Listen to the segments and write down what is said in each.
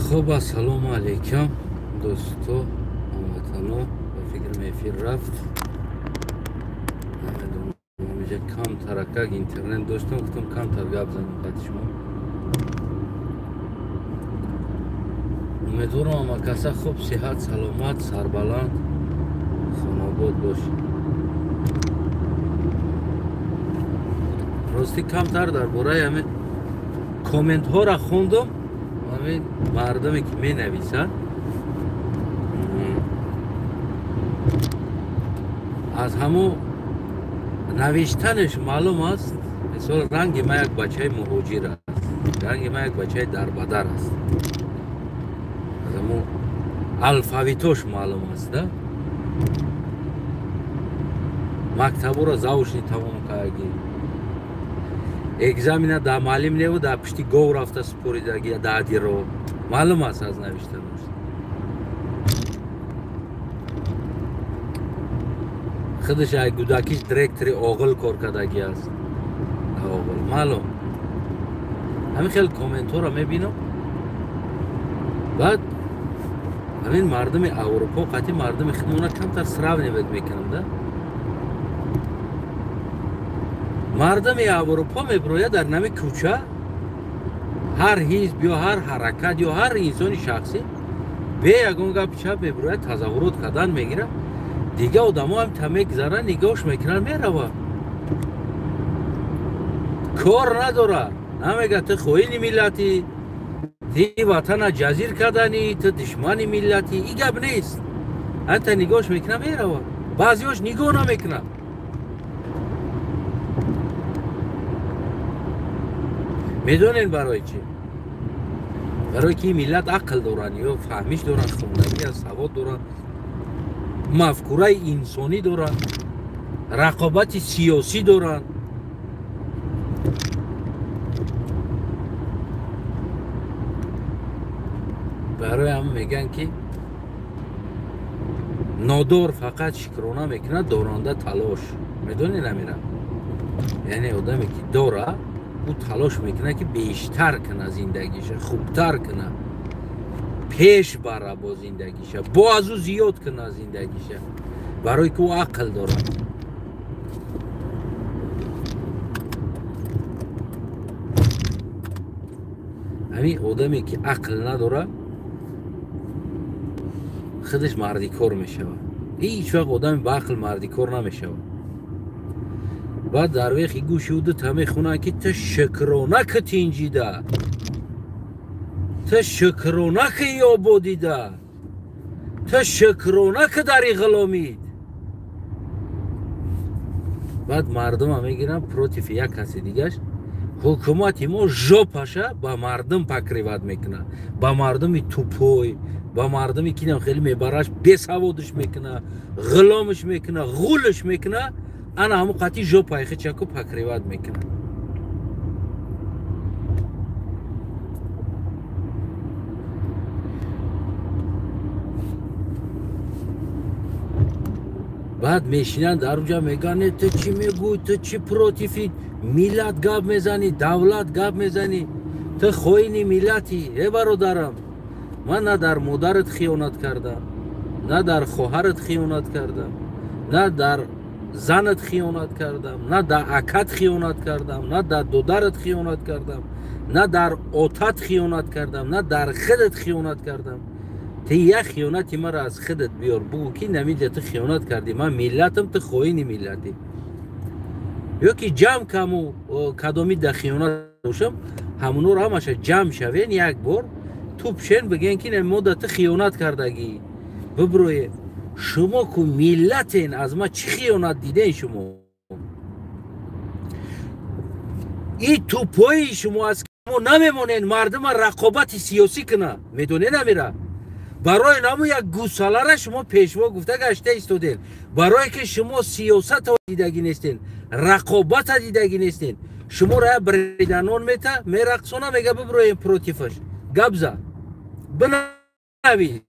Хуб, ассалому алайкум дӯсто, ҳамватано. Ба фикрам эфир рафт. Намедонам, инҷа камтаракак интернет доштам, гуфтам камтар гап занам қати шумо. Умедворам ҳама каса хуб, сиҳат, саломат, сарбаланд, хонобод бошед. Рости камтар дар бораи ҳамин комментҳоро хондум. Ҳамин мардуме ки менависанд, аз ҳамо навиштанаш маълум аст. Мисол, ранги ма як бачаи муҳоҷир аст, ранги ма як бачаи дарбадар аст. Аз ҳамо алфавитош маълум аст, да? Мактабуро заочный тамом кардагӣ, экзамена дар маълим неву дар пишти гов рафта супоридаги даъдиро маълум аст аз навиштанаш. Худаш ай гудакиш директори оғил кор кардагӣ аст. Оғил маълум. Ҳамин хел комментҳоро мебинам. Баъд ҳамин мардуми Аврупо қати мардуми худмона камтар сравнивать мекунам, да? Мардуми Аврупо мебирояд дар нами кӯча, ҳар ҳизб ё ҳар ҳаракат ё ҳар инсони шахсӣ бе ягон гап чап мебирояд, тазаввурот кардан мегирад. Дига одамо ҳам та мегзаранд, нигоҳш мекунанд, меравад. Кор надорад. Намега ту хоини миллатӣ, ти ватана ҷазир карданӣ, ту душмани миллатӣ. И гап нест. Ҳамта нигоҳш мекунад, меравад. Баъзеҳош нигоҳ намекунад. Медонед барои чӣ? Барои ки миллат ақл доранд, ё фаҳмиш доранд, хондагӣ аст, савод доранд, мафкураи инсонӣ доранд, рақобати сиёсӣ доранд. Барои ҳам мегӯянд ки нодор фақат шукрона мекунад, доранда талош. Медонед намира? Яъне одаме ки дора, ӯ талош мекунад ки бештар кунад зиндагиша, хубтар кунад, пеш бара бо зиндагиша, бо аз ӯ зиёд кунад зиндагиша, барое ки ӯ ақл дорад. Ҳамин одаме ки ақл надорад, худаш мардикор мешавад. Ҳеҷ вақт одами ба ақл мардикор намешавад. Баъд дар вехи гӯши ӯ дута мехонанд ки ту шукрона ки тинҷида, ту шукрона ки ёбодида, ту шукрона ки дари ғуломид. Баъд мардума мегиранд против як каси дигаш. Ҳукумати мо жопаша ба мардум покриват мекунад, ба мардуми тупой, ба мардуми ки нам хеле мебараш, бесаводиш мекунад, ғуломиш мекунад, ғулш мекунад. Ана ҳамун қати жопаи хичаку покриват мекунад. Баъд мешинанд дар унҷа мегӯянд ту чӣ мегӯй, ту чӣ против миллат гап мезанӣ, давлат гап мезанӣ, ту хоини миллатӣ. Э бародарам, ман на дар модарат хиёнат кардам, на дар хоҳарат хиёнат кардам, на дар занат хиёнат кардам, на дар акат хиёнат кардам, на дар додарат хиёнат кардам, на дар отат хиёнат кардам, на дар худат хиёнат кардам. Ту як хиёнати маро аз худат биёр, бугӯ ки намиҷа ту хиёнат кардӣ, ман миллатам, ту хоини миллатӣ. Ё ки ҷамъ каму кадоми дар хиёнат бошам, ҳамонҳоро ҳамаша ҷамъ шавен як бор, туп шен, бигӯен ки мо да ту хиёнат кардагӣ, биброед. Шумо ку миллатен, аз ма чӣ хиёнат диден шумо? И тупои шумо аст ки мо намемонен мардума рақобати сиёсӣ кунад. Медонед намира? Барои наму як гусалара шумо пешво гуфта гашта истоден. Барое ки шумо сиёсатро дидагӣ нестен, рақобата дидагӣ нестен. Шуморо як бриданон мета, мерақсона, мега биброем противаш. Гап зад. Бинавис.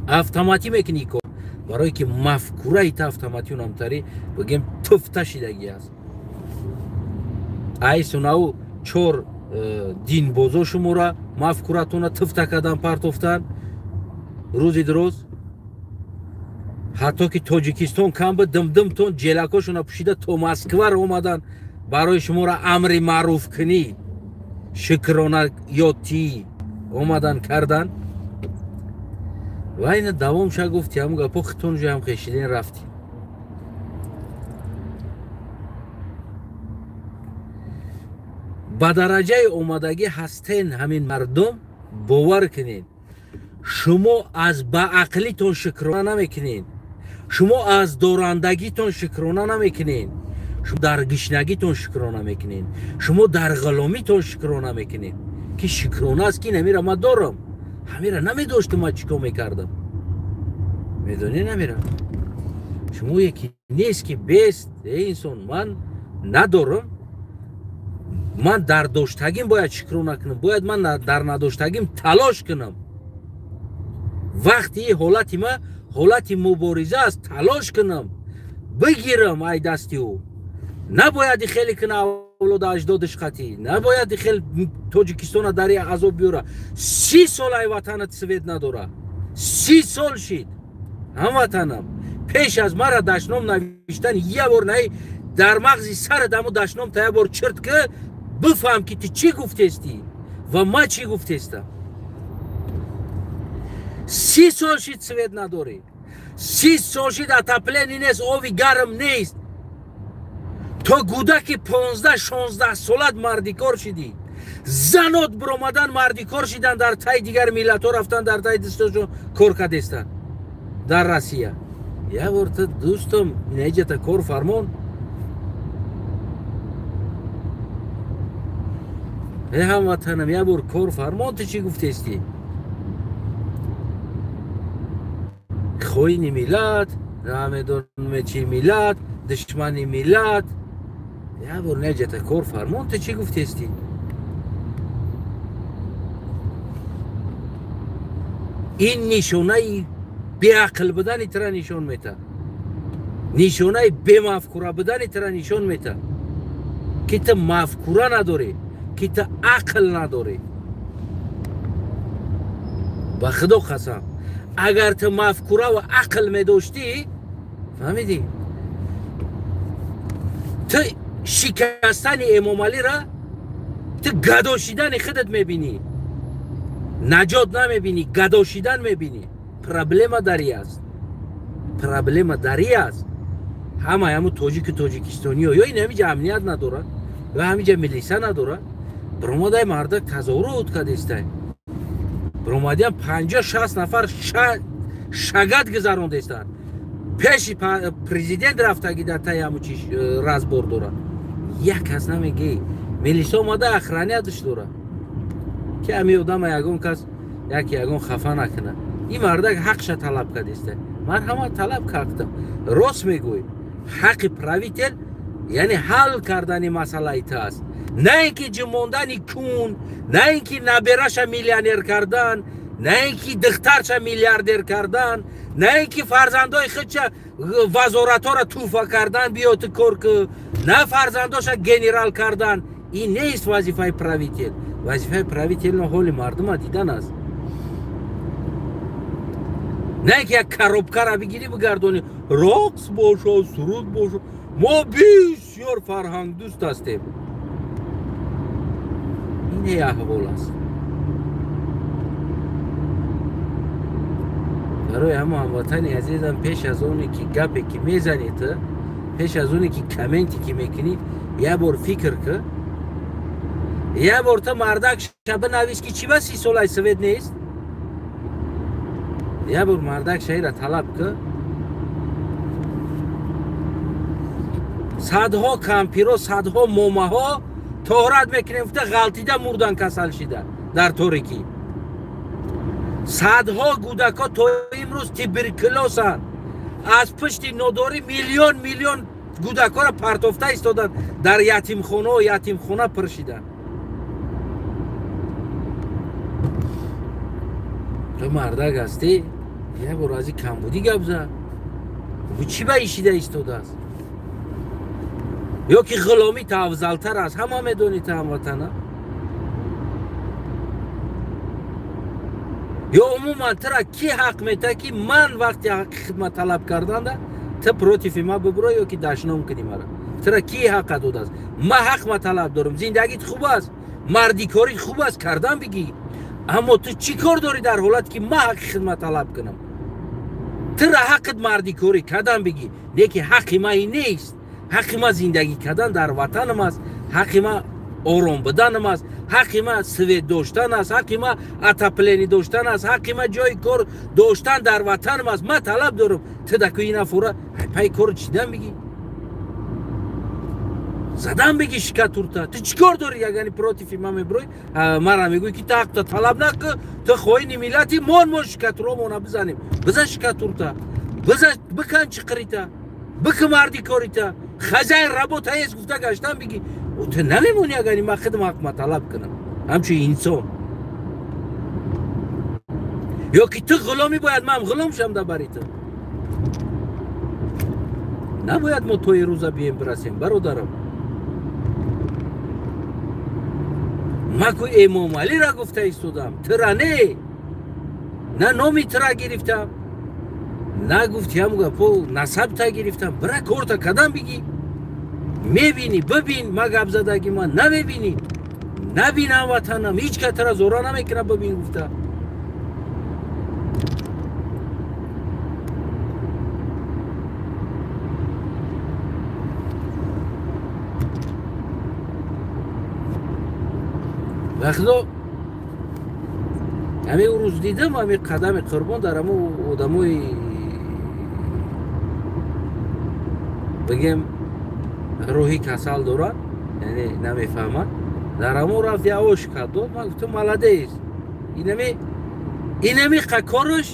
Автоматӣ мекунӣ кор. Барое ки мафкураи та автоматӣ унамтарӣ бигем туфта шидагӣ аст. Ай сунаву чор Динбозо шумора мафкуратона тифта кардан, партофтан рӯзи дурӯз. Ҳатто ки Тоҷикистон кам буд, димдимтон ҷелакошона пӯшида то Москваро омадан барои шуморо амри маъруф кунӣ, шукрона ёдтӣ омадан кардан. Ва ина давом ша гуфти, ҳамун гапо хитон ҷам хешиден рафтӣ. Ба дараҷаи омадагӣ ҳастен ҳамин мардум, бовар кунед, шумо аз баақлитон шукрона намекунед, шумо аз дорандагитон шукрона намекунед, шумо дар гишнагитон шукрона мекунед, шумо дар ғуломитон шукрона мекунед, ки шукрона аст ки намира ман дорам, ҳамира намедоштам, ман чӣ кор мекардам, медонӣ намира. Шумо яке нест ки бест, эй инсон, ман надорам, ман дар доштагим бояд шукрона кунам, бояд ман дар надоштагим талош кунам. Вақти ҳолати ма ҳолати мубориза аст, талош кунам, бигирам ай дасти ӯ. Набояд хеле куна авлоду аҷдодиш қатӣ, набояд хел Тоҷикистона дар азоб биёра. 30 сол ай ватанат свет надора, 30 сол шид ҳамватанам. Пеш аз мара дашном навиштан я бор най дар мағзи сара даму дашном та я бор чирт ки бифаҳм ки ту чӣ гуфтестӣ ва ман чӣ гуфтестам. 30 сол шид свет надорӣ, 30 сол шид отопление нест, ови гарм нест. То гудаки 15-16 солат мардикор шидӣ, занот биромадан мардикор шидан, дар таи дигар миллатҳо рафтан, дар таи дастошон кор кардестанд дар Россия. Я бор ту дӯстам инаиҷата кор фармон. Э ҳамватанам, я бор кор фармон, ту чӣ гуфтестӣ? Хоини миллат, намедонам чи миллат, душмани миллат. Я бор неҷата кор фармон, ту чӣ гуфтестӣ? Ин нишонаи беақл будани тра нишон мета, нишонаи бемафкура будани тра нишон мета, ки ту мафкура надорӣ, ки ту ақл надорӣ. Ба худо қасам, агар ту мафкура ва ақл медоштӣ, фаҳмидӣ, ту шикастани Эмомалира ту гадошидани худат мебинӣ, наҷот намебинӣ, гадошидан мебинӣ. Проблема дари аст, проблема дари аст. Ҳамаи ҳамун тоҷику тоҷикистониё ё ин ҳамиҷа амният надорад, ё ҳамиҷа милиса надорад. Биромадай мардак тазоҳурот кардестай, биромадиам 50-60 нафар шагат гузарондестанд, пеши президент рафтаги дар таи ҳамун чи разбор дорад. Як кас намегӯй, милиса омада охраниятш дорад, ки ҳами одама ягон кас яке ягон хафа накунад. Ин мардак ҳақша талаб кардеста, ман ҳама талаб кардам. Рост мегӯй, ҳаққи правител яъне ҳал кардани масъалаи та аст, на ин ки ҷимондани кун, на ин ки набераша миллионер кардан, на ин ки духтарша миллиардер кардан, на ин ки фарзандои худша вазоратҳоро туҳфа кардан, биё ту кор ку, на фарзандоша генерал кардан. Ин нест вазифаи правител. Вазифаи правител ҳоли мардума дидан аст, на ин ки як коробкара бигирӣ бигардонӣ, рақс бошад, суруд бошад. Мо бисёр фарҳангдӯст ҳастем. Ин аҳвол аст. Барои ҳама ҳамватани азизам, пеш аз оне ки гапе ки мезанӣ ту, пеш аз оне ки комменте ки мекунӣ, як бор фикр ку, як бор ту мардак ша бинавис ки чӣ ба 30 солаи свет нест, як бор мардак шаира талаб ку. Садҳо кампиро, садҳо момаҳо тоҳрат мекунем гуфта ғалтида мурдан, касал шида дар торикӣ. Садҳо гӯдакҳо то имрӯз туберкулёзанд, аз пушти нодорӣ миллион миллион гӯдакҳоро партофта истоданд дар ятимхонао, ятимхона пур шиданд. Ту мардак ҳастӣ, як бор аз ин камбудӣ гап зад, чӣ ба ишида истодааст? Ё ки ғуломӣ та афзалтар аст, ҳама медонӣ та ҳамватана. Ё умуман тура ки ҳақ мета, ки ман вақти ҳаққи хидмат талаб карданда ту против ма бибурой ё ки дашном кунӣ мара? Тура ки ҳаққа додааст? Ма ҳақ ма талаб дорам. Зиндагит хуб аст, мардикорит хуб аст, кардан бигӣ. Аммо ту чӣ кор дорӣ дар ҳолате ки ма ҳаққи хидмат талаб кунам? Тура ҳаққит мардикорӣ кардан бигӣ, леки ҳаққи ма ин нест. Ҳаққи ма зиндагӣ кардан дар ватанам аст, ҳаққи ма ором буданам аст, ҳаққи ма свет доштан аст, ҳаққи ма отопление доштан аст, ҳаққи ма ҷои кор доштан дар ватанам аст. Ма талаб дорам. Ту даку ин афора пай кору чидан бигӣ, задан бигӣ шикатурта. Ту чӣ кор дорӣ ягани против ма мебурой, мара мегӯӣ ки ту ҳақта талаб накун, ту хоини миллати мон, мо шикатуромона бизанем. Бизан шикатурта, бизан, бикан чиқирита, бики марди корита, хозяин работа есть гуфта гаштан бигӣ. Ту намемонӣ агани ман хидм ҳақма талаб кунам ҳамчун инсон. Ё ки ту ғуломӣ, бояд ман ғулом шам дар бари ту? Набояд мо то рӯза бием бирасем, бародарам. Ма ку Эмомалира гуфта истодам, тура не, на номи тура гирифтам, на гуфти ҳаму гапо насабта гирифтам. Бира корта кадам бигӣ, мебинӣ, бибин. Ма гап задаги ма намебинӣ, набинам ватанам, ҳеҷ ка тура зора намекунам бибин гуфта. Вақто ҳамин рӯз дидам, ҳамин қадами Қурбон дар ҳамо одамои, бигем, рӯҳи касал дорад, яъне намефаҳмад, дар ҳамо рафт, я ош кард, дод. Ман гуфтам, молодец. Инами корш,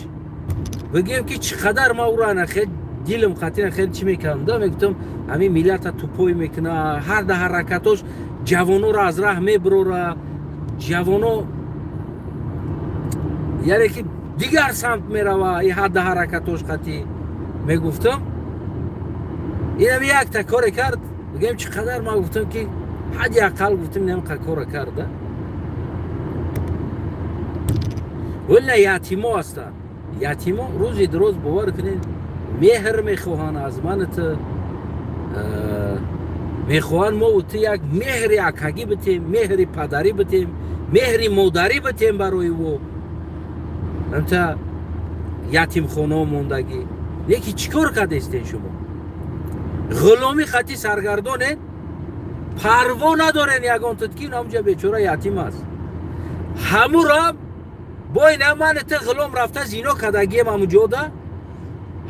бигем, ки чӣ қадар ма ӯро ана хел дилам қатина хел чӣ мекардам да, мегуфтам, ҳамин миллата тупой мекуна, ҳар да ҳаракатош ҷавоноро аз раҳ мебурора, ҷавоно яъне ки дигар самт мерава, и ҳадда ҳаракатош қатӣ мегуфтам. Инам якта коре кард, бигем, чӣ қадар ман гуфтам, ки ҳадди ақал гуфтам, инам кора карда. Вале ятимо ҳастанд, ятимо рӯзи дуроз, бовар кунед, меҳр мехоҳанд аз ман ту, мехоҳанд мо ту як меҳри акагӣ битем, меҳри падарӣ битем, меҳри модарӣ битем барои ӯ. Амта ятимхонао мондагӣ. Леки чӣ кор кардестен шумо? Ғуломӣ хати саргардонед, парво надорен ягон тут, ки ҳамҷа бечора ятим аст. Ҳамура бо ина ман ту ғулом рафта зино кардагием ҳамуҷода,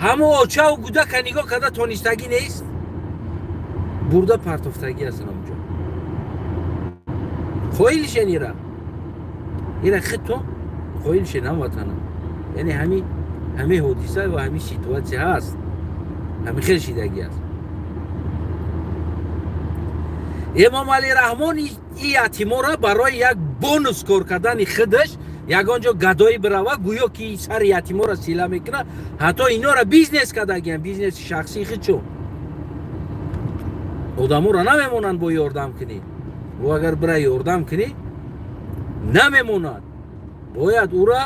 ҳаму очаву гудака нигоҳ карда тонистагӣ нест, бурда партофтагӣ ҳастан ҳамуҷо. Қоилшен ира, ира худтон қоилшен, ҳамватанам. Яъне ҳами ҳодиса ва ҳами ситуатсия ҳаст, ҳами хел шидагӣ аст. Эмомалӣ Раҳмон и ятимора барои як бонус кор кардани худаш ягон ҷо гадоӣ бирава, гӯё ки сари ятимора сила мекунад. Ҳатто инора бизнес кардагиям, бизнеси шахсии худшон. Одаморо намемонанд бо ёрдам кунӣ. Ӯ агар бира ёрдам кунӣ, намемонад. Бояд ӯра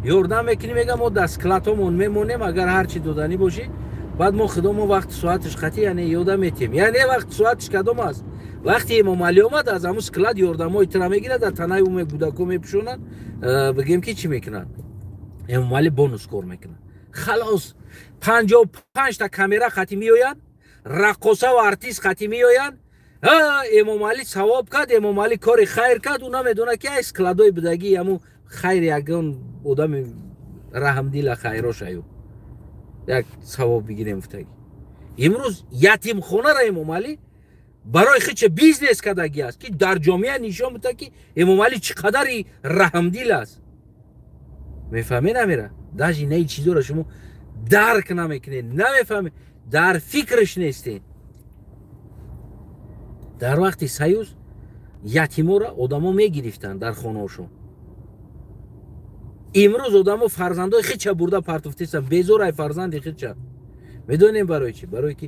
ёрдам мекунӣ, мега, мо дар складҳомон мемонем, агар ҳар чӣ доданӣ бошӣ, баъд мо худомо вақти соаташ қатъи, яъне ёда метиҳем. Яъне вақти соаташ кадом аст? Вақти Эмомалӣ омад, аз ҳамун склад ёрдамҳои тура мегирад, дар танаи ӯ гудако мепӯшонад, бигем, ки чӣ мекунад? Эмомалӣ бонус кор мекунад, халос. 55-та камера қатъи меоянд, раққосаву артист қатъи меоянд. Эмомалӣ савоб кард, Эмомалӣ кори хайр кард. Ӯ намедонад, ки ай складои будагӣ ҳамун хайр ягон одами раҳмдила хайрошаю як савоб бигирем гуфтагӣ. Имрӯз ятимхонара Эмомалӣ барои худша бизнес кардагӣ аст, ки дар ҷомеа нишон бида, ки Эмомалӣ чӣ қадари раҳмдил аст. Мефаҳмед амира? Даже инаи чизоро шумо дарк намекунед, намефаҳмед, дар фикрш нестед. Дар вақти союз ятиморо одамо мегирифтанд дар хонаошон. Имрӯз одамо фарзандои худша бурда партофтесанд, безор ай фарзанди худша. Медонем барои чӣ? Барое ки